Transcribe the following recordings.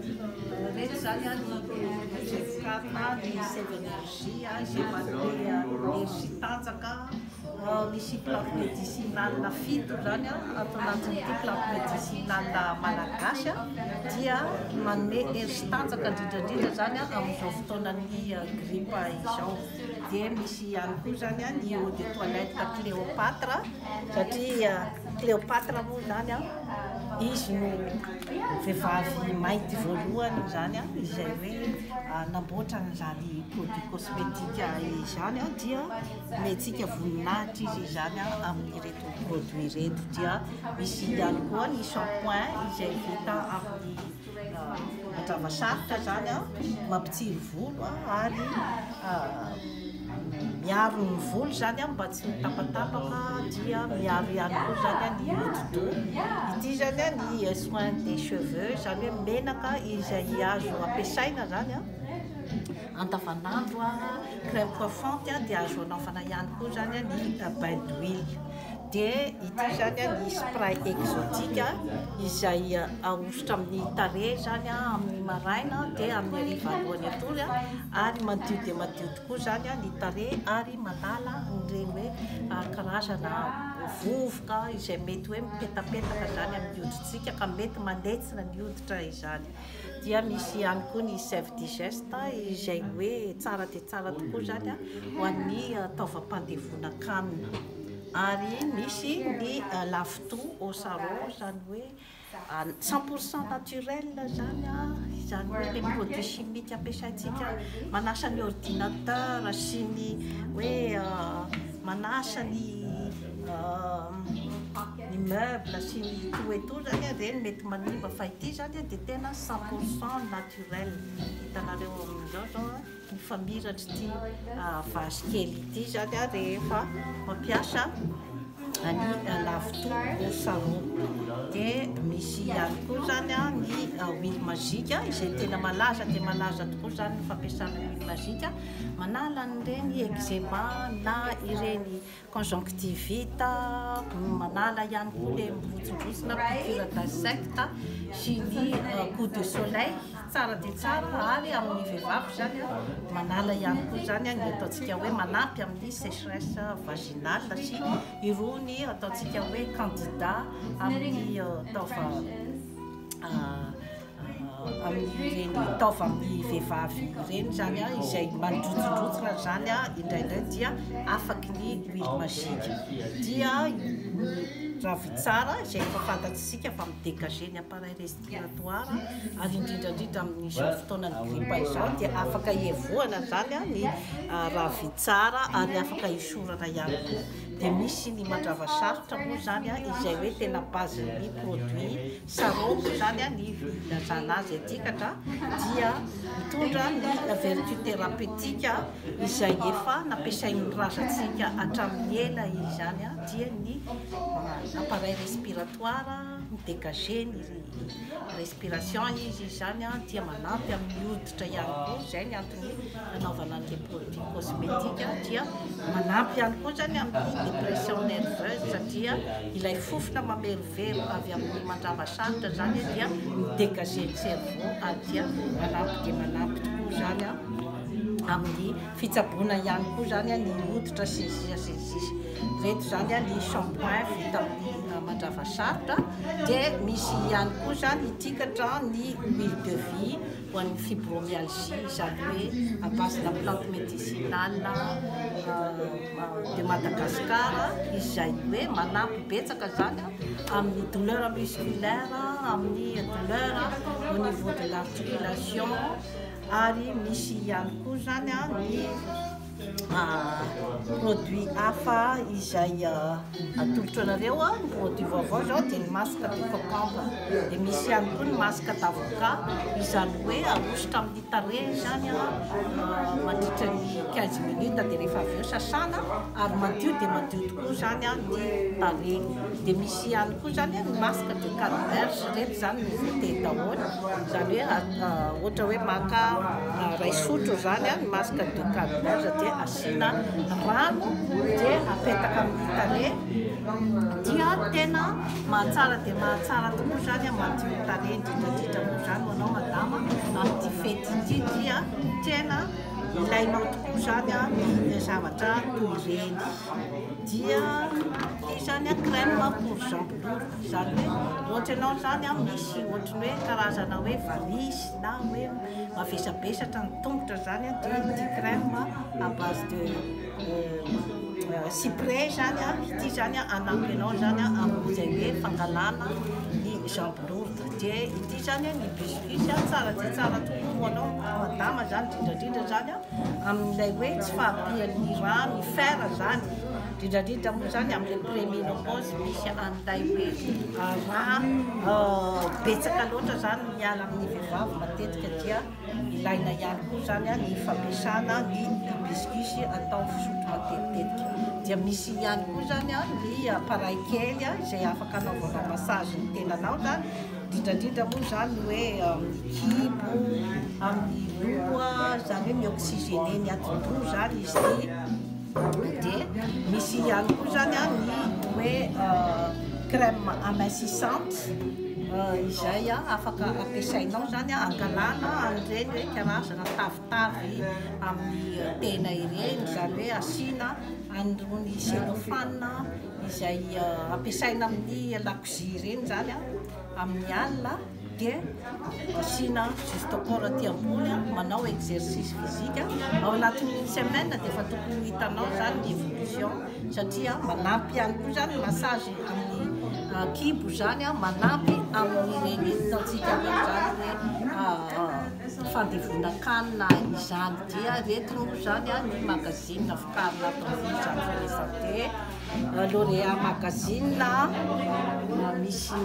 Ireto izany ny produit izay vokarina ny Save Energy izay manome hery sy tanjaka. Misy plante médicinale fito izany ato anatin'ity plante médicinale malagasy dia manome hery sy tanjaka indrindra indrindra izany amin'izao fotoanan'ny gripa izao. Dia misy ihany koa izany ny eau de toilette Cléopâtre satria Cléopâtre moa izany izy no vehivavy mainty voalohany izany izay hoe namboatra an'izany produit cosmétique izany dia omentsika voninahitra izy izany amin'ireto produit ireto. Dia misy ihany koa ny shampoing izay vita amin'ny mandrava-sarotra izany, mampitsiry volo ary miaro ny volo izany mba tsy ho tapatapaka dia miaro ihany koa izany ny hodi-doha. Ity izany ny soin des cheveux izany hoe menaka izay azo ampiasaina izany andavanandro, crème coiffante dia azo anaovana ihany koa izany ny bain d'huile. Dia ity izany ny spray exotique izay ahosotra amin'ny tarehy izany amin'ny maraina dia amin'ny hariva alohan'ny hatory ary madio dia madio tokoa izany ny tarehy ary manala an'ireny hoe karazana vovoka izay mety hoe mipetapetaka izany amin'ny hoditsika ka mety manetsina ny hoditra izany. Dia misy ihany koa ny sève digeste izay hoe tsara dia tsara tokoa izany ho an'ny taovam-pandevonan-kanina. Ary misy ny lave-tout au sarrau izany hoe 100% naturel izany, izany hoe ilay produit chimique ampiasaintsika manasa ny ordinateur sy ny hoe manasa ny ny meuble sy ny tout et tout zany ireny mety manimba fa ity zany dia tena 100% naturel. Hitanareo amin'izao zao ny famiratr'ity vazy kely ity zany rehefa mampiasa ny lave-tout au savon. Dia misy ihany koa zany ny huile magique izay tena malaza dia malaza tokoa zany ny fampiasana huile magique manala an'ireny eczéma na ireny conjonctivite, manala ihany koa ilay mirotsindrotsina piqûre d'insecte sy ny coup de soleil, tsara dia tsara ary amin'ny vehivavy izany manala ihany koa izany ny ataontsika hoe manampy amin'ny sécheresse vaginale sy irony ataontsika hoe candida amin'ny taova Amin'ireny taova amin'ny vehivavy ireny izany izay mandrotsindrotsina izany indraindray dia afaky ny huile magique dia ny ravintsara izay efa fantatsika fa mi-dégager ny appareil respiratoire ary indrindra indrindra amin'izao fotoanan'ny grippe izao dia afaka ievohana izany ny ravintsara ary afaka hisorana ihany koa. Dia misy ny mandrava sarotra moa izany izay hoe tena base-n'ny produit Sarôgo izany ny filazana azy aty ka dia mitondra ny vertu thérapeutique izay efa nampiasain'ny razantsika hatramin'ny ela izany dia ny appareil respiratoire, mi-dégager ny respiration izy izany dia manampy amin'ny hoditra ihany koa, izay ny antony nanaovana an'ilay produit cosmétique dia manampy ihany koa izany amin'ny dépression nerveuse satria ilay fofona mamerovero avy amin'ny mandrava sarotra izany dia mi-dégager ny cerveau ary dia manampy dia manampy tokoa izany amin'ny fitsaboana ihany koa izany ny hoditra sy ny sisa sy ny sisa. Ireto izany ny shampoing vita amin'ny mandrava sarotra dia misy ihany koa izany ity katra ny huile de vie ho an'ny fibromyalgie, izany hoe à base na plante médicinale de Madagascar izay hoe manampy betsaka izany amin'ny douleur musculaire, amin'ny douleur au niveau de l'articulation ary misy ihany koa izany ny Produit hafa izay atolotro anareo, ny produit vaovao izao dia ny masque de concombre, dia misy ihany koa ny masque d'avocat, izany hoe ahosotra amin'ny tarehy izany mandritra ny 15 minutes dia rehefa avy eo sasana ary madio dia madio tokoa izany ny tarehy. Dia misy ihany koa izany ny masque de canneberge, ireto izany nouveauté daholo, izany hoe ohatra hoe maka iray sotro izany ny masque de canneberge dia. dia asiana rano dia apetaka amin'ny tarehy dia tena mahatsara dia mahatsara tokoa izany madio ny tarehy indrindra indrindra moa izany ho anao madama amin'ity fety ity dia tena ilainao tokoa izany ny zavatra toy ireny. Dia ity izany crème pour jambes lourdes, izany hoe ohatra ianao izany misy ohatry ny hoe karazana hoe varice na hoe mavesabesatra ny tongotra izany dia ity crème à base de cyprès izany ity izany hanampy anao izany amin'izay hoe fangalana ny jambes lourdes. Dia ity izany ny hibiscus tsara dia tsara tokoa ho anao madama izany indrindra indrindra izany amin'ilay hoe tsy fahampian'ny rà, ny fer izany, indrindra indrindra moa izany amin'ilay préménopause misy an'ilay hoe rà betsaka loatra izany miala amin'ny vehivavy matetika dia ilaina ihany koa izany ny fampiasana ny hibiscus atao fisotro matetitetika. Dia misy ihany koa izany ny appareil kely izay afaka anaovanao massage ny tenanao izany. Indrindra indrindra moa izany hoe amin'ny kibo, amin'ny loha, izany hoe mi-oxygéner ny atidoha izany izy ity. Dia misy ihany koa izany ny hoe crème amincissante izay afaka ampiasainao izany hangalana an'ireny hoe karazana tavitavy amin'ny tena ireny, izany hoe asiana an'irony cellophane izay ampiasaina amin'ny lakozia ireny izany amin'ny alina dia asiana juste corps aty ambony manao exercice physique ao anatin'ny une semaine dia efa tokony ho hitanao izany ny évolution satria manampy ihany koa izany massage amin'ny kibo izany manampy amin'ireny hitantsika izany hoe fandevonan-kanina izany dia ireto moa izany ny magazine vokarina ato amin'ny Jeanne Forêt Santé. Lauréat magazine misy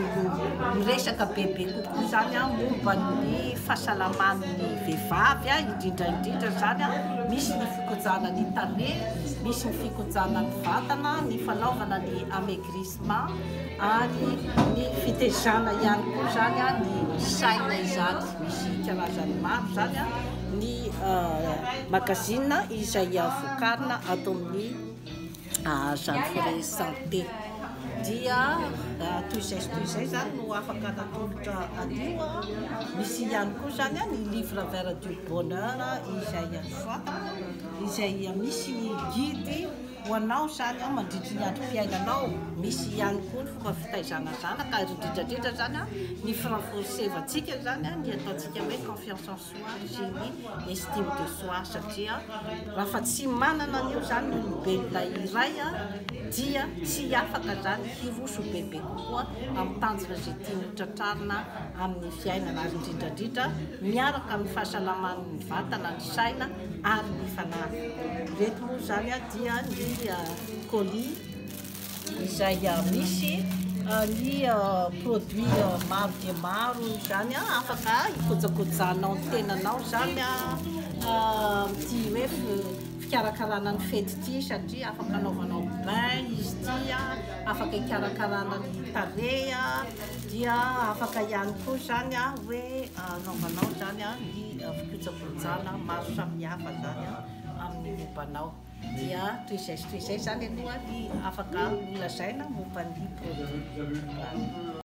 miresaka bebe kokoa izany momba ny fahasalaman'ny vehivavy indrindra indrindra izany misy ny fikojana ny tarehy, misy ny fikojana ny vatana, ny fanaovana ny amaigrissement ary ny fitezana ihany koa izany ny saina izany. Misy karazany maro izany ny magazine izay vokarina ato amin'ny Jeanne Forêt Santé dia toy izay sy toy izay izany no afaka natolotra anio. Misy ihany koa izany ny livre vert du bonheur izay soratana izay misy ny guide ho anao izany mandritry ny androm-piainanao. Misy ihany koa ny fomba fitaizana zanaka ary indrindra indrindra izany ny firenforcevantsika izany ny ataontsika hoe confiance en soi sy ny estime de soi satria raha fa tsy manana an'io izany ny olombelona iray dia tsy afaka izany hiroso bebe kokoa amin'ny tanjona izay tiany ho tratrarina amin'ny fiainana ary indrindra indrindra miaraka amin'ny fahasalaman'ny vatana, ny saina ary ny fanahy. Ireto moa izany dia ny colis izay misy ny produit maro dia maro izany afaka hikojakojanao ny tenanao izany amin'ity hoe fikarakarana ny fety ity satria afaka anaovanao bain izy ity, afaka hikarakarana ny tarehy dia afaka ihany koa izany hoe anaovanao izany ny fikojakojana maro samihafa izany amin'ny momba anao. Dia toy izay sy toy izay izany aloha ny afaka holazaina momba ny produit.